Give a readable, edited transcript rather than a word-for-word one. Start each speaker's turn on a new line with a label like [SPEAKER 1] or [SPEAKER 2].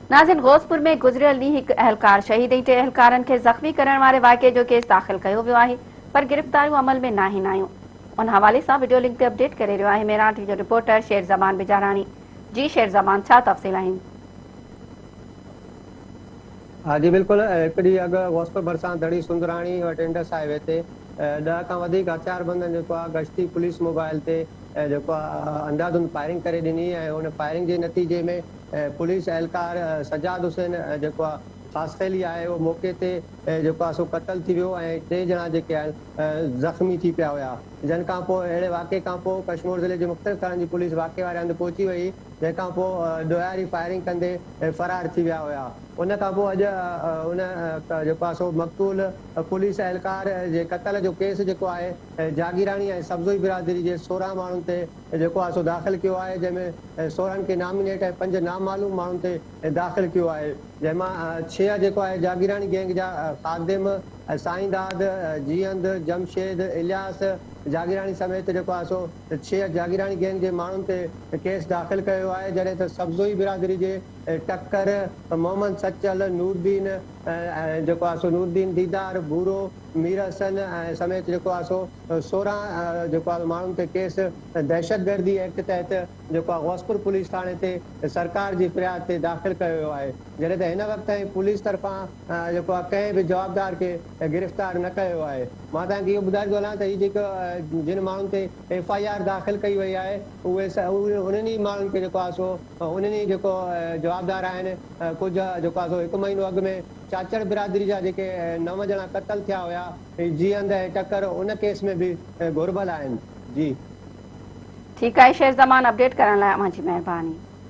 [SPEAKER 1] ناظرين غوثپور ۾ گذريل ڏينهن هڪ اهلڪار شهيد ۽ ٽي اهلڪارن کي زخمي ڪرڻ واري واقعي جو ڪيس داخل ڪيو ويو آهي پر گرفتاريون عمل ۾ ناهن آيون ان حوالي سان وڊيو لنڪ تي اپڊيٽ ڪري رهيو آهي مهراڻ ٽي وي جو رپورٽر شير زمان بجاراڻي جي شير زمان ڇا تفصيل آهن.
[SPEAKER 2] ها جي بلڪل هڪ ڏينهن اڳ غوثپور ڀرسان دڙي سندراڻي وٽ انڊس هاء وي تي ڏهه کان وڌيڪ هٿياربندن جيڪو آهي گشتي پوليس موبائل تي جيڪو آهي انڌاڌنڌ فائرنگ ڪري ڏني ۽ ان فائرنگ جي نتيجي ۾ پوليس اهلڪار سجاد حسين جيڪو آهي خاصخيلي آهي اهو موقعي تي جيڪو آهي سو قتل ٿي ويو ۽ ٽي ڄڻا جيڪي آهن زخمي ٿي پيا هيا جنھن کان پوء اهڙي واقعي کان پوء ڪشمور ضلعي جي مختلف ٿاڻن جي پوليس واقعي واري هنڌ پهچي وئي جنهن کان پوء ڏوهاري فائرنگ ڪندي فرار ٿي ويا هيا. ان کان پوء اڄ ان جيڪو آهي سو مقتول پوليس اهلڪار جي قتل جو ڪيس جيڪو آهي جاگيراڻي ۽ سبزوئي برادري جي 16 ماڻهن تي جيڪو آهي سو داخل ڪيو آهي جنهن ۾ 16 کي نامينيٽ ۽ پنج نامعلوم ماڻهن تي داخل ڪيو آهي جنهن مان ڇهه جيڪو آهي جاگيراڻي گينگ جا خادم سائينداد، جيئند، جمشيد، الياس جاگيراڻي سميت جيڪو آهي سو ڇهه جاگيراڻي گينگ جي ماڻهن تي ڪيس داخل ڪيو ويو آهي جڏهن ته سبزوئي برادري جي ٽڪر، محمد سچل، نوردين ۽ جيڪو آهي سو نوردين ديدار، ڀورو، مير حسن ۽ سميت جيڪو آهي سو 16 جيڪو آهي ماڻهن تي ڪيس دهشتگردي ايڪٽ تحت جيڪو آهي غوثپور پوليس ٿاڻي تي سرڪار جي فرياد تي داخل ڪيو ويو آهي جڏهن ته هن وقت تائين پوليس طرفان جيڪو آهي ڪنهن به جوابدار کي گرفتار نه ڪيو ويو آهي مان توهان کي اهو ٻڌائيندو هلان ته هي جيڪو جن ماڻهن تي ايف I R داخل ڪئي وئي آهي اهي انهن ئي ماڻهن کي جيڪو آهي سو انهن ئي جيڪو جوابدار آهن ڪجهه جيڪو آهي سو هڪ مهينو اڳ ۾ چاچڙ برادري جا جيڪي نو ڄڻا قتل ٿيا هيا جيئند ۽ ٽڪر ان ڪيس ۾ به گهربل آهن جي.
[SPEAKER 1] ٺيڪ آهي شير زمان اپڊيٽ ڪرڻ لاء اوهان جي مهرباني.